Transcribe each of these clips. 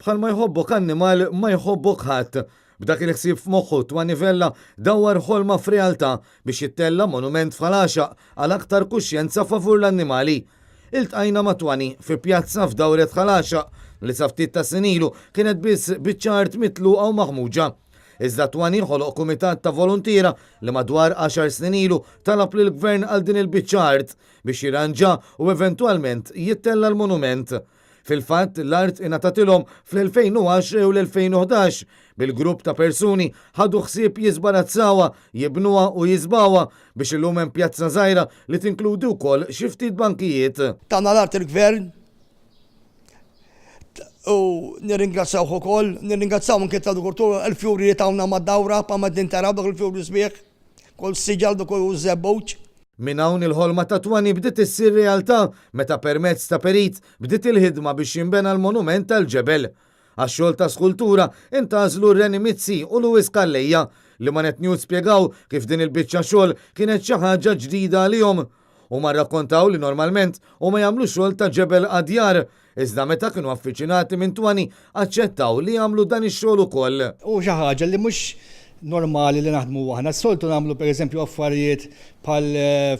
Bħalma jħobbok annimal ma jħobbok ħadd. B'dak il-ħsieb f'moħħu Twanny Vella dawwar ħolma f'realtà biex jittella' monument f'Ħal Għaxaq għal aktar kuxjenza favur l-annimali. Iltqajna ma' Twanny fi pjazza f'Dawret Ħal Għaxaq li sa ftit tas-snin ilu kienet biss biċċa art mitluqa u maħmuġa. Iżda Twanny ħoloq kumitat ta' voluntiera li madwar għaxar snin ilu talab lill-Gvern għal din il-biċċa art biex jirranġa u eventwalment jittella' l-monument. Fil-fatt, l-art ingħatatilhom fl-2010 jew l-2011, bil-grupp ta' persuni ħadu ħsieb jiżbarazzawha, jibnuha u jiżbgħuha biex illum hemm pjazza żgħira li tinkludi wkoll xi ftit bankijiet. Tana l-art il-Gvern u nirringrazzjawh ukoll, nirringrazzjaw anke tal-agrikoltura il-fjuri li tawna mad-dawra bħalma qegħdin taraw dak il-fjuri sbieħ. Kull siġar dak hu żebbuġ. Minn hawn il-ħolma ta' Twani bdiet issir realtà meta permezz ta' perit bdiet il-ħidma biex jinbena l-monument tal-ġebel. Għax-xogħol ta' skultura intgħażlu Rennie Mizzi u Louis Calleja li ma' Net News spjegaw kif din il-biċċa xogħol kienet xi ħaġa ġdida għalihom. Huma rrakkontaw li normalment huma jagħmlu xogħol ta' ġebel għad-djar, iżda meta kienu affiċinati minn Twani aċċettaw li jagħmlu dan ix-xogħol ukoll. Hu xi ħaġa li mhux normali li naħdmu aħna. S-soltu nagħmlu pereżempju affarijiet bħal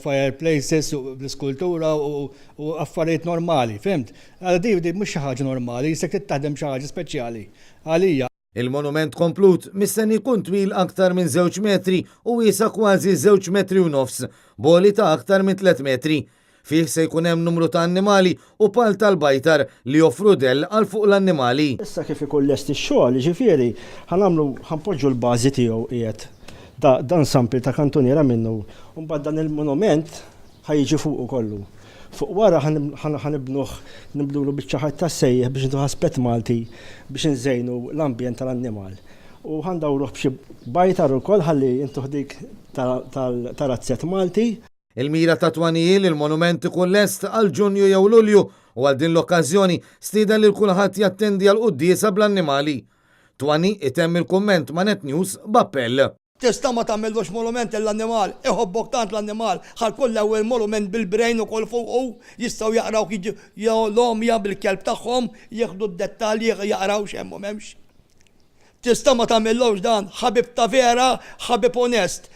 fireplaces u bl-iskultura u affarijiet normali, fhimt? Għal di mhux xi ħaġa normali, jisek trid taħdem xi ħaġa speċjali għalija. Il-monument komplut mistenni jkun twil aktar minn żewġ metri u wiesa' kważi żewġ metri u nofs, b'għoli ta' aktar minn tlett metri. Fih se jkun hemm numru ta' annimali u pal tal-bajtar li joffru dell għal fuq l-annimali. Issa kif ikun lest ix-xogħol, jiġifieri, ħa nagħmlu, ħa npoġġu l-bażi tiegħu qiegħed da, dan sample ta' kantuniera minnu, u mbagħad dan il-monument Ħa jiġi fuqu kollu. Fuq wara ħa nibnuh, nibnulu biċċa ħajt tas-sejjieħ biex ntuh aspett Malti biex inżejnu l-ambjent tal-annimal. U ħa ndawruh b'xi bajtar ukoll ħalli ntuh dik ta' razzett Malti. Il-mira ta' Twani hi li l-monument ikun lest għal Ġunju jew Lulju u għal din l-okkażjoni stieden lil kulħadd jattendi għall-quddiesa bl-annimali. Twani itemm il-kumment ma' Net News b'appell. Tista' ma tagħmillux monument lill-annimal, iħobbok tant l-annimal, ħa jkun l-ewwel monument bil-brain ukoll fuqu, jistgħu jaqrawk jew l-għomja bil-kelb tagħhom, jieħdu d-dettalji jaqraw x'hemm u m'hemmx. Tista' ma tagħmillux dan, ħabib ta' vera, ħabib onest.